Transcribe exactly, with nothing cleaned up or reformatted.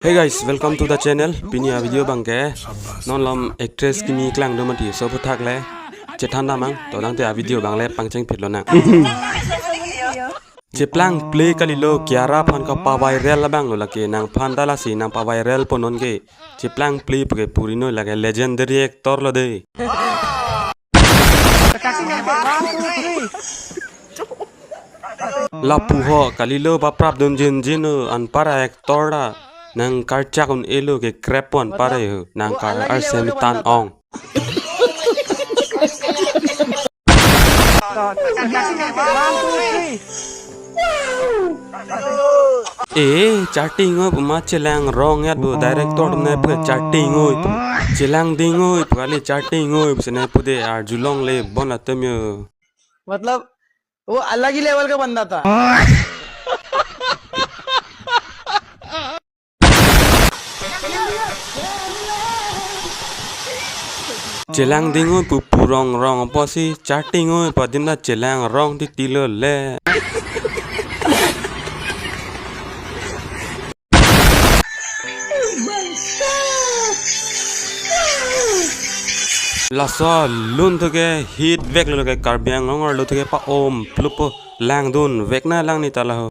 Hey guys, welcome to the channel. Pini a video abangke non lom actress kimi klang do mati, so puthak le chethan damnang, to tangte a video abang le pangcheng phit lonang. Cheplang play kalilo, Kiara aphan kapa-viral abang lo lake, nangphan ta lasi nangpa-viral po non ke. Cheplang play puke puri noi, lake legendary actor lo de. Lapu ho kalilo, paprap dun jinjin o, anpar a-actor ta nangkarchak un-elo, kekrep po anpar ho, nangkar arsem tan ong. Eh, charting oi pu ma chelang rong yat bo, director atum nangpu charting oi pu. Chelang ding oi pu kali, charting oi pu si nangpu de, arjulongle bon atum yo. मतलब वो अलग ही लेवल का बंदा था। Chelang ding oi pu purong rong apotsi charting oi pu adim ta chelang rong titi lo le. Laso lun thuke hit vek lo ke, Karbi Anglong arlo thuke pa-om plupo, langdun vek na langni ta laho.